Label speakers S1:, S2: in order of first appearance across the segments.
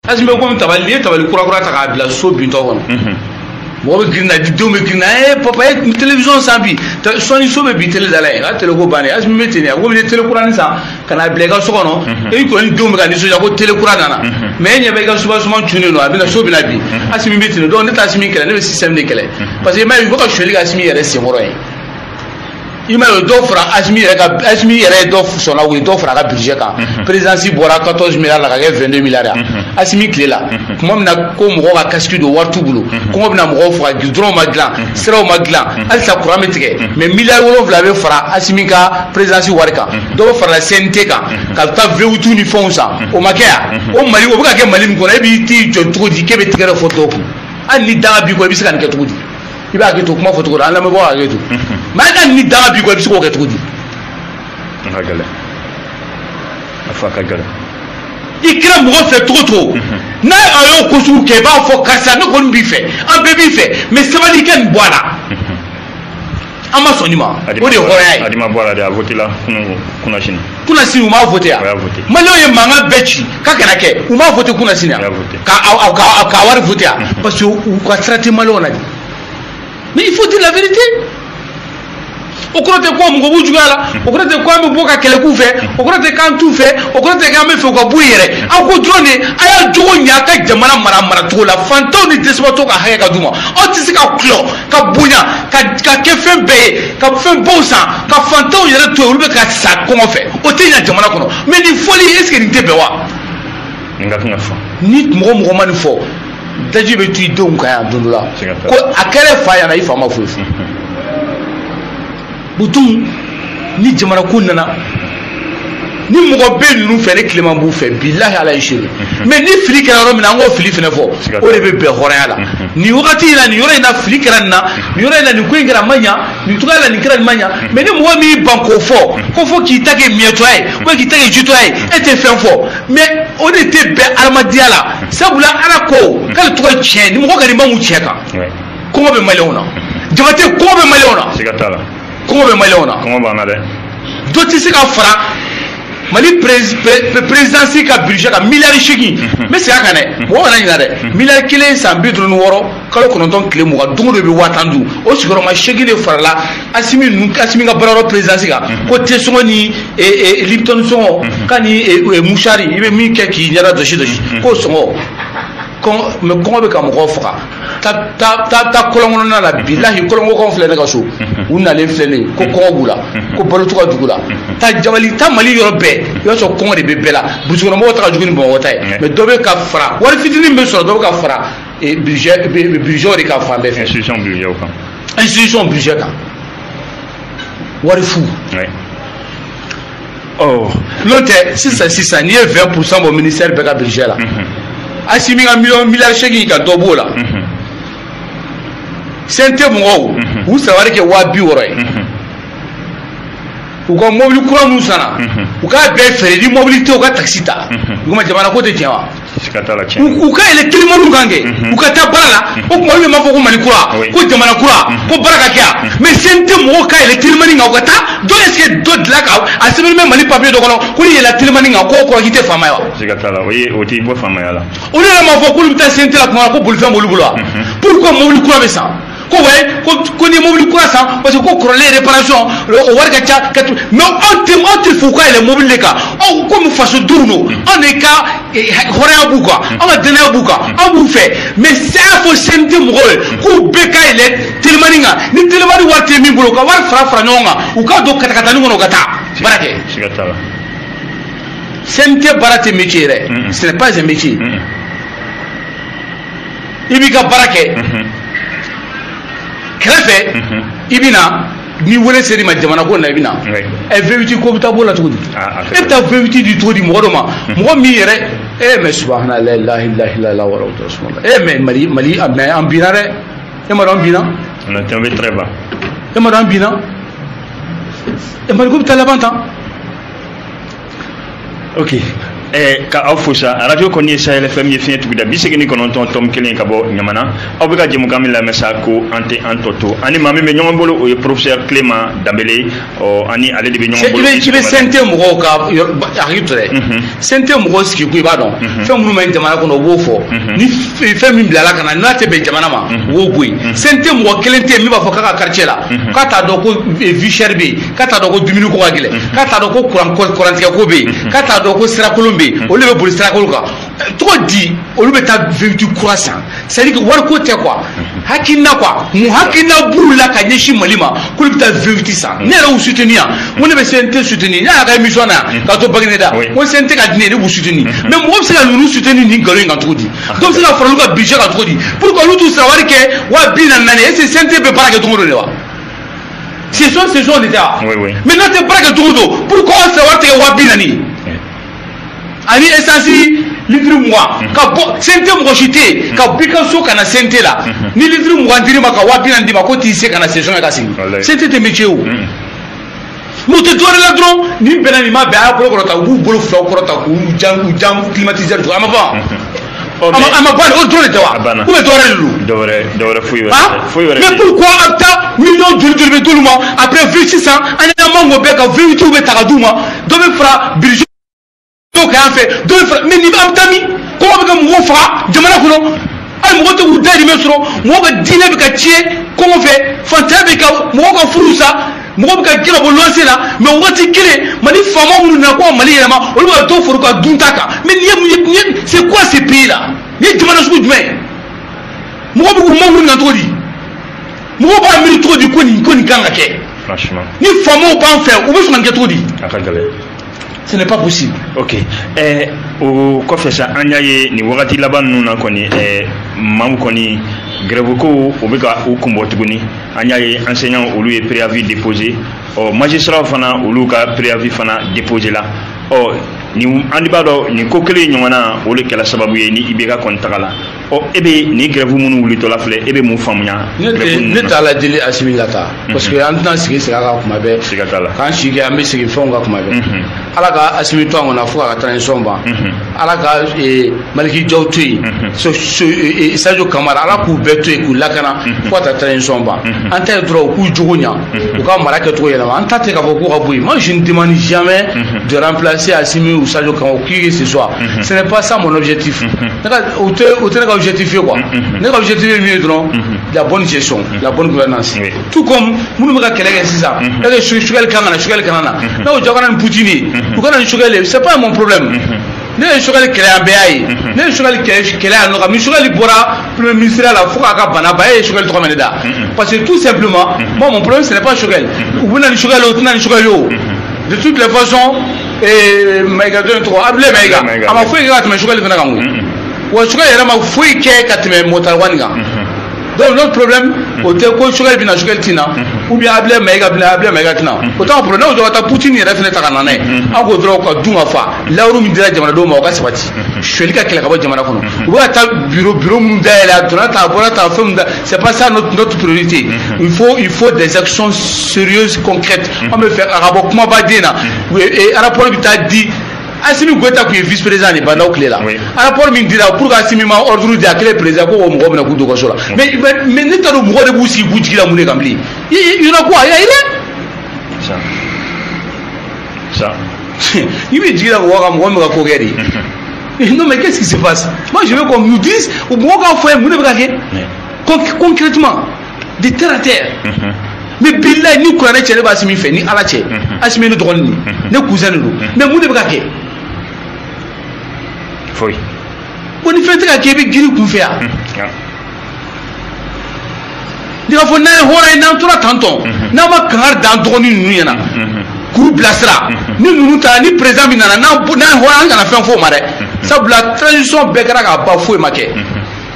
S1: Asimi bɛ komi tabali, n'i ye tabali kura kura ta k'a bila so bintɔ kɔnɔ, mɔgɔ bɛ girin na, denw bɛ girin na: "Ee papa, ye télévision san bi." Sɔɔni so bɛ bi télé da la yen, a télé ko bannen. Asimi bɛ ten de, a ko n'i ye télé kuranin san ka n'a bila i ka so kɔnɔ, e kɔni denw bɛ ka nisɔndiya ko télé kura nana, mais e ɲɛ bɛ i ka soubassement cunnen don, a bɛna so bɛna bin. Asimi bɛ ten de. Donc ne tɛ Asimi kɛlɛ, ne bɛ système de kɛlɛ, parce que i m'a ye, u bɛ ka sonyali kɛ Asimi yɛrɛ senkɔrɔ ye. I m'a ye, dɔw fara Asimi yɛrɛ ka, Asimi yɛrɛ ye dɔ sɔnna, u ye dɔ fara a ka budget kan. Présidence bɔra 14 milliards la ka kɛ 22 milliards ye Asimi tile la. Tuma min na ko mɔgɔw ka casque don, wari t'u bolo, kɔngɔ bɛna mɔgɔw faga, goudron ma dilan, siraw ma dilan, halisa courant bɛ tigɛ, mais miliyari 7 bɛ fara Asimi ka présidence wari kan, dɔ bɛ farala CNT kan ka taa V8 ni fɛnw san. O ma kɛ yan? O Mali, o bɛ ka kɛ Mali min kɔnɔ, e b'i t'i jɔ cogo di k'e bɛ tigɛrɛ fɔ dɔw kun? Hali ni danga b'i kɔ, i bɛ se ka nin kɛ cogo di? I b'a hakili to kuma fɔ cogo la, an lamɛnbagaw hakili to. Mais hali ni danga b'i kɔ, i bɛ se k'o kɛ cogo di?
S2: A ka gɛlɛn, a fɔ a ka gɛlɛn.
S1: I kɛra mɔgɔ fɛ cogo cogo, n'a a y'o ko sugu kɛ, i b'a fɔ: "Karisa, ne kɔni b'i fɛ, an bɛɛ b'i fɛ, mais sabali, i ka nin bɔ a la, an ma sɔn nin ma." O de ye hɔrɔnya ye.
S2: Adama bɔ a la de, a voté la kunun, kunasini.
S1: Kunasini, u m'a voté yan?
S2: O y'a voté.
S1: Maliyɛnw ye mankan bɛɛ ci k'a kana kɛ, u m'a voté kunasini yan?
S2: U y'a voté.
S1: Ka wari voté yan, parce que u ka sira tɛ maliyɛnw na de. Mais il faut dire la vérité. O kɔrɔ tɛ ko mɔgɔ b'u juguya la, o kɔrɔ tɛ ko an bɛ bɔ ka kɛlɛ k'u fɛ, o kɔrɔ tɛ k'an t'u fɛ, o kɔrɔ tɛ k'an bɛ fɛ u ka b'u yɛrɛ. Aw ko dɔrɔn de, a y'a jogo ɲɛ, a ka jamana mara maracogo la, fantanw ni dɛsɛbaatɔw ka hakɛ ka d'u ma. Aw tɛ se ka kulɔ ka bonya ka kɛ fɛn bɛɛ ye, ka fɛn baw san, ka fantanw yɛrɛ to yen, olu bɛ ka sa kɔngɔ fɛ. O tɛ ɲɛ jamana kɔnɔ. Mais nin fɔli, est ce que nin tɛ bɛn wa?
S2: Nin ka kan ka fɔ.
S1: Ni mɔgɔ mɔgɔ ma nin fɔ, daji bɛ to i denw kan yan don dɔ la.
S2: Siga t'a la.
S1: Ko a kɛra fa ɲɛna, i fa ma foyi fɔ. Butum ni jamana ko nana, ni mɔgɔ bɛ ninnu fɛ, ni tilema b'u fɛ, bilahi ala ye seere. Mais ni fili kɛra yɔrɔ min na, an k'o fili fɛnɛ fɔ, o de bɛ bɛn hɔrɔnya la. Nin wagati in na, nin yɔrɔ in na, fili kɛra nin na, nin yɔrɔ in na, nin ko in kɛra, a ma ɲa nin cogoya la, nin kɛra, nin ma ɲa. Mais ni mɔgɔ min y'i ban k'o fɔ, ko fo k'i ta kɛ miɲɛtɔya ye ou bien k'i ta kɛ jitɔya ye, e tɛ fɛn fɔ, mais o de tɛ bɛn adamadenya la. Sabula ala ko k'ale tɔgɔ ye tiɲɛ, ni mɔgɔ ka nin man tiɲɛ kan. Kɔngɔ bɛ maliyɛnw na, Jabate, kɔngɔ bɛ maliyɛnw na.
S2: Siga t'a la.
S1: Kɔngɔ bɛ maliyɛnw na.
S2: Kɔngɔ b'an na dɛ.
S1: Dɔ tɛ se ka fara Mali présidence ka budget kan, miliyari 8. N bɛ segin a kan dɛ, mɔgɔ kana ɲinɛ dɛ, miliyari 1 san 56 kalo 9 tile 20, don o don i bɛ 10 000 dun. O sigiyɔrɔma seegin de farala Asimi ninnu, Asimi ka baarayɔrɔ présidence kan, ko te sɔngɔ ni Lipton sɔngɔ ka ni mouchoir i bɛ min kɛ k'i ɲɛda dɔsi dɔsi, k'o sɔngɔ kɔngɔ. Mais kɔngɔ bɛ ka mɔgɔw faga. Ta ta ta ta kɔlɔn kɔnɔna la, bilahi, kɔlɔnkokaw filɛ ne ka so, u nalen filɛ ne ye ko kɔngɔ b'u la, ko balo t'u ka dugu la. Ta jabali, ta Mali yɔrɔ bɛɛ, i b'a sɔrɔ kɔngɔ de bɛ bɛɛ la. Burusi kɔnɔ mɔgɔw ta ka jugu ni Bamakɔ ta ye. Mais dɔ bɛ ka fara wari fitinin min bɛ sɔrɔ, dɔ bɛ ka fara budget de kan fan bɛɛ fɛ.
S2: Institution budget kan.
S1: Institution budget kan, wari fu.
S2: Oh.
S1: N'o tɛ, sisan sisan, n'i ye 20 % bɔ ministère bɛɛ ka budget la, Asimi ka miliyɔn miliyari 8 ka dɔ b'o la, CNT mɔgɔw u sara wari kɛ 60 000 ye, u ka mobili kura mun sanna, u k'a bɛɛ feere, ni mobili tɛ, u ka taxi ta. O kuma, jamana ko tɛ tiɲɛ wa?
S2: Siga t'a la, tiɲɛ.
S1: U ka yɛlɛ telimaniw kan kɛ, u ka taa baara la. O tuma, olu de m'a fɔ ko Mali kura, ko jamana kura, ko baara ka kɛ yan? Mais CNT mɔgɔw ka yɛlɛ telimani kan, u ka taa dɔ, est ce que dɔ dilan ka a sɛbɛnnen bɛ Mali papier dɔ kɔnɔ ko ni yɛlɛ telimani kan, k'o kɔrɔ k'i tɛ faama ye wa?
S2: Siga t'a la, o ye o t'i bɔ faamaya la.
S1: Olu yɛrɛ m'a fɔ k'olu bɛ taa CNT la tuma la ko bolifɛn b'olu bolo wa? Pourquoi mobili kura bɛ san? Ko wayi, ko ni mobili kura san, parce que ko kɔrɔlen réparation o wari ka ca ka tu. Mais anw tɛ fɛ u ka yɛlɛ mobili de kan. Aw komi fasodenw don, anw de ka hɔrɔnya b'u kan, anw ka danaya b'u kan, anw b'u fɛ. Mais a y'a fɔ CNT mɔgɔw ye k'u bɛɛ ka yɛlɛ telimani kan. Ni telimani wari tɛ min bolo, u ka wari fara fara ɲɔgɔn kan, u ka don katakatani kɔnɔ, u ka taa baara kɛ.
S2: Siga t'a la.
S1: CNT baara tɛ métier yɛrɛ, ce n'est pas un métier. I b'i ka baara kɛ kɛrɛfɛ, i bɛ na ni wele ser'i ma jamana ko na, i bɛ na. Ɛ, V8 ko bɛ taa b'o la cogo di? E bɛ taa V8 di cogo di mɔgɔ dɔ ma, mɔgɔ min yɛrɛ e? Mais subahana la ilaha illallah wa rasulullah. E, mais Mali, Mali, mais an binna dɛ. E ma dɔn an binna?
S2: On est tombé très bas.
S1: E ma dɔn an binna? E, Mali ko bɛ taa laban tan.
S2: Ok. Ka aw fo sa radio kɔni ye Sahel FM ye fiɲɛ tuguda 89.1 ka bɔ Ɲamana. Aw bɛ ka jɛmukan min lamɛn sa ko an tɛ an tɔ to ani maa min bɛ ɲɔgɔn bolo o ye professeur Clément Dembélé. Ɔ ani ale de bɛ ɲɔgɔn bolo.
S1: I bɛ CNT mɔgɔw ka hakili to dɛ. CNT mɔgɔw sigi kun i b'a dɔn fɛn minnu bɛ jamana kɔnɔ u b'o fɔ ni fɛn min bilala ka na n'a tɛ bɛn jamana ma u b'o bɔ yen. CNT mɔgɔ kelen tɛ yen min b'a fɔ k'a ka quartier la k'a t'a dɔn ko vie chère bɛ yen, k'a t'a dɔn ko dumuni ko ka gɛlɛn, k'a t'a dɔn ko kurantigɛ ko bɛ yen, k'a t'a dɔn ko sirakolon bɛ yen. Olu bɛ boli sirakolon kan tɔgɔ di olu bɛ taa véhicule kura san, c'est à dire que wariko tɛ quoi, hakilina quoi, mun hakilina b'u la ka ɲɛsin Mali ma k'olu bɛ taa véhicule san. Ne yɛrɛ y'u soutenir yan, n ko ne bɛ CNT soutenir, n y'a ka émission na yan ka to Bagineda, n ko CNT ka di ne ye, ne b'u soutenir. Mais mɔgɔ bɛ se ka ninnu soutenir nin nkalon in kan cogo di? Dɔw bɛ se ka fara olu ka budget kan cogo di? Pour que olu t'u sara wari kɛ 200 000, est ce que CNT bɛ baara kɛ cogo dɔ de wa? Session de tɛ wa? Mais n'a tɛ baara kɛ cogo do, pourquoi aw sara wari tɛ kɛ 200 000? Ani essence litre 20 ka bɔ CNT mɔgɔ si tɛ yen ka bɔ i ka so ka na CNT la ni litre 20 dir'i ma ka 200 000 d'i ma ko t'i se ka na session kɛ ka segin. CNT tɛ métier o. N'u tɛ dɔwɛrɛ la dɔrɔn nin bɛnna nin ma bɛn a y'a bolo kɔrɔta u b'u bolo filaw kɔrɔta k'u jan climatiseur jɔ a ma ban. A ma ban o dɔrɔn de tɛ wa? Ou bien dɔwɛrɛ de don?
S2: Dɔwɛrɛ foyi wɛrɛ.
S1: Mais pourquoi a bɛ taa miliyɔn joli joli bɛ d'olu ma après V600 an y'an mango bɛɛ ka V8 bɛ ta ka d'u ma dɔ bɛ fara budget dɔw kɛ yan fɛ dɔw bɛ fara mais nin an bɛ taa min kɔngɔ bɛ ka mɔgɔw faga jamana kɔnɔ hali mɔgɔ tɛ k'u dahirimɛ sɔrɔ mɔgɔw ka diinɛ bɛ ka tiɲɛ kɔngɔ fɛ fantanya bɛ ka mɔgɔw ka furu sa mɔgɔw bɛ ka gɛn ka bɔ luwanse la mais waati kelen Mali faama minnu nana ko ka Mali yɛlɛma olu bɛ ka dɔ fara u ka dunta kan mais nin ye mun ye c'est quoi ce pays là nin ye jamana sugu jumɛn ye mɔgɔw bɛ k'u makuru na cogo di mɔgɔw b'a miiri cogo di ko nin kan ka kɛ
S2: franchement
S1: ni faamaw b'an fɛ u bɛ sɔn ka nin kɛ cogo di
S2: a ka gɛlɛn.
S1: Ce n'est pas possible.
S2: Ok. O kɔfɛ sa an y'a ye nin wagati laban ninnu na kɔni maaw kɔni grève ko o bɛ ka u kunbɔ tuguni. An y'a ye enseignants olu ye préavis déposé, ɔ magistrats fana olu ka préavis fana déposé la. Ɔ nin an b'a dɔn nin ko kelen ɲɔgɔnna o de kɛra sababu ye ni IBK kɔni taga la. Ɔ e bɛ nin grève minnu wulitɔla filɛ e bɛ mun faamuya?
S1: Ne t'a lajɛli Assimi ka taa parce que an tɛna sigi a kan kuma bɛɛ.
S2: Siga t'a la.
S1: K'an si kɛ an bɛ segin fɛnw kan kuma bɛɛ. Ala ka Assimi to an kɔnɔ fo k'a ka transition ban. Ala ka Maliki Jaw to yen, Sadio Kamara ala k'u bɛɛ to yen k'u lakana fo ka taa transition ban. An ta ye dɔrɔn u k'u jogo ɲa u ka mara kɛcogo yɛlɛma. An ta tɛ k'a fɔ k'u ka bɔ yen. Moi je ne demande jamais de remplacer Assimi ou Sadio Kamara ou qui que ce soit. Ce n'est pas ça mon objectif. O tɛ ne ka objectif ye quoi. Ne ka objectif ye min ye dɔrɔn la bonne gestion, la bonne gouvernance. Tout comme minnu bɛ ka kɛlɛ kɛ sisan, e ka Choguel kan ka na Choguel kana na. N'o jago na ni Poutine ye, u ka na ni Choguel ye, c'est pas mon problème. Ne ye Choguel kɛlɛ yan bɛɛ y'a ye. Ne ye Choguel kɛlɛ yan nɔ kabini Choguel bɔra premier ministre la fo k'a ka bana ban e ye Choguel tɔgɔ mɛn ne da. Parce que tout simplement, moi mon problème ce n'est pas Choguel. U bɛ na ni Choguel ye u tɛ na ni Choguel ye o. De toutes les façons, Maïga dɔ in tɔgɔ Abdoulaye Maïga a ma foyi kɛ ka tɛmɛ Choguel fana kan koyi. Wa Choguel yɛrɛ ma foyi kɛ ka tɛmɛ Moctar Ouane kan. Donc notre problème, o tɛ ko Choguel bɛ na Choguel tɛ na ou bien Abdoulaye Maïga bɛ na Abdoulaye Maïga tɛ na. O t'anw problème. N'o ka taa Poutine yɛrɛ fana ta ka na n'a ye. An k'o dɔrɔn ka dun ka fa layiru min dira jamanadenw ma o ka sabati. Sonyali ka kɛlɛ ka bɔ jamana kɔnɔ. U bɛ ka taa bureau minnu dayɛlɛ a donna tan a bɔra tan fɛn min da c'est pas ça notre priorité. Il faut des actions sérieuses concrètes. An bɛ fɛ a ka bɔ kumabaden na. Rapport bɛ taa di. Assimi Goïta tun ye vice président de Bandaw tile la. Rapport min dira pour que Assimi ma ordre di a kɛlen président ko o mɔgɔ bɛna k'u dɔgɔso la. Mais ne t'a dɔn mɔgɔ de b'u sigi k'u jigi la mun de kan bilen. Il y en a quoi? Il y a rien.
S2: Ça.
S1: I bɛ jigi la mɔgɔ kan mɔgɔ min bɛ ka ko kɛ de. Non mais qu'est-ce qui se passe? Moi je veux qu'on nous dise mɔgɔ k'a fɔ ye mun de bɛ ka kɛ. Concrètement de terre à terre. Mais bilahi ni kuranɛ cɛ ne bɛ Assimi fɛ ni Ala cɛ. Assimi ye ne dɔgɔnin de ye ne cousin de don. Mais mun de bɛ ka kɛ?
S2: Foyi.
S1: Bon ni fɛn tɛ ka kɛ i bɛ girin kun fɛ yan. N'i ka fɔ n'an ye hɔrɔn ye n'an tora tantɔn n'an ma kangari d'an dɔgɔnin ninnu ɲɛna k'u bilasira ni ninnu taara ni président min nana n'an ye hɔrɔn an kana fɛn f'o ma dɛ. Sabula transition bɛɛ kɛra k'a ban foyi ma kɛ.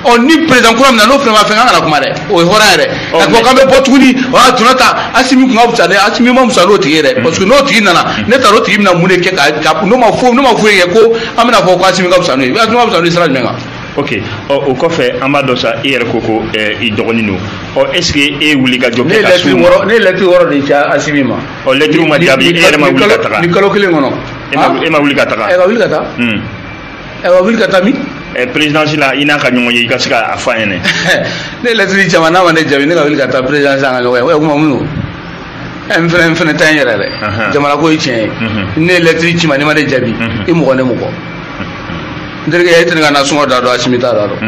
S1: Ɔ ni président kura min na n'o fana ma fɛn k'an kana kuma dɛ o ye hɔrɔn yɛrɛ. Ka fɔ k'an bɛ bɔ tuguni a donna tan Assimi kun ka fisa dɛ Assimi ma fisa n'o tigi ye dɛ parce que n'o tigi nana ne t'a dɔn o tigi bɛna mun de kɛ ka n'o ma foyi kɛ ko an bɛna fɔ ko Assimi ka fisa n'o ye Assimi ka fisa n'o ye sira jumɛn kan.
S2: Ok, ɔ o kɔfɛ an b'a dɔn sa, e yɛrɛ ko i dɔgɔnin don. Ɔ est ce que e ye wuli ka jɔ kɛ ka s'u ma?
S1: Ne ye lɛtiri 6 de ci Asimi ma.
S2: Ɔ lɛtiriw ma jaabi, e yɛrɛ ma wuli ka taga?
S1: Ni kalo kelen kɔnɔ.
S2: E ma wuli ka taga?
S1: Ɛ ka wuli ka taa. Ɛ ka wuli ka taa min?
S2: Présidence la, i n'a ka ɲɔgɔn ye, i ka se k'a fɔ a ɲɛna.
S1: Ne ye lɛtiri caman, n'a ma ne jaabi, ne ka wuli ka taa présidence an ka ɲɔgɔn ye. O kuma mun don? N fɛnɛ ta n yɛrɛ dɛ. Jamana ko ye tiɲɛ ye. Ne ye lɛtiri ci ma, n'i ma ne jaabi, i mɔgɔ ne mɔgɔ. N terikɛ, e tɛ ne ka nasɔngɔ da dɔn, Asimi t'a da dɔn.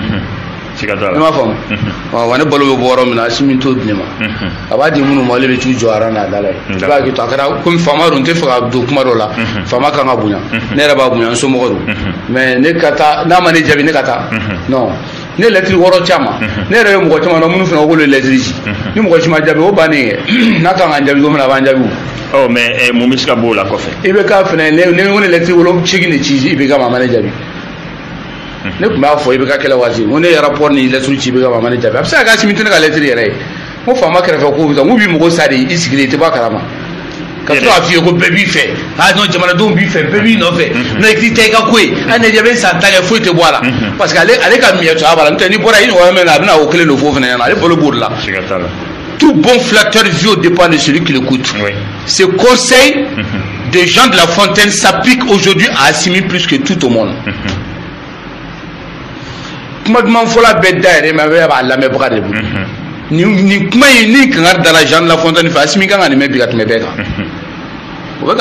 S2: Siga t'a la.
S1: Ne m'a faamu. Wa ne balo bɛ bɔ yɔrɔ min na, Asimi t'o di ne ma. A b'a di minnu ma, olu de bɛ t'u jɔ aran n'a da la yen. I b'a hakili to a kɛra komi faama don, n tɛ fɛ ka don kuma dɔ la. Faama kan ka bonya. Ne yɛrɛ b'a bonya, n somɔgɔ don. Mais ne ka taa, n'a ma ne jaabi, ne ka taa. Non. Ne lɛtiri 6 ci a ma. Ne yɛrɛ bɛ mɔgɔ caman dɔn minnu fana k'olu ye lɛtiri ci. Ni mɔgɔ si ma jaabi, o bannen kɛ. N'a kan ka jaabi don min na, a b'an jaabi.
S2: Ɔ mais mun bɛ se ka bɔ o la kɔfɛ?
S1: IBK fana, ne ko ne lɛtiri 8 de ci IBK ma, a ma ne jaabi. Ne tun b'a fɔ IBK kɛlɛ waati, n ko ne ye rapport ni lɛtiri ci IBK ma, a ma ne jaabi. A bɛ se ka kɛ Asimi tɛ ne ka lɛtiri yɛrɛ ye. N ko faama kɛrɛfɛ ko bɛ taa, n ko b'i mago sa de, i sigilen i tɛ bɔ a kalama. Ka sɔrɔ k'a f'i ye ko bɛɛ b'i fɛ, ah non, jamanadenw b'i fɛ, bɛɛ b'i nɔfɛ, non i t'i ta i ka ko ye, hali ni bɛ san 10 kɛ, foyi tɛ bɔ a la. Parce que ale ka miɲɛtɔya b'a la, n'o tɛ n'i bɔra i ɲɔgɔn min na, a bɛna o kelen de fɔ o fana ɲɛna, ale balo b'o de la.
S2: Siga t'a la.
S1: Tout bon flatteur vit aux dépens de celui qui l'écoute.
S2: Oui.
S1: Ce conseil de Jean de La Fontaine s'applique aujourd'hui à Assimi plus que tout au monde. Kuma duman fɔla bɛɛ da yɛrɛ ma, bɛɛ b'a lamɛnbaga de bolo. Nin kuma in ni kangari dara Jean de La Fontaine fɛ, Assimi kan ka nin mɛn bi ka tɛmɛ bɛɛ kan.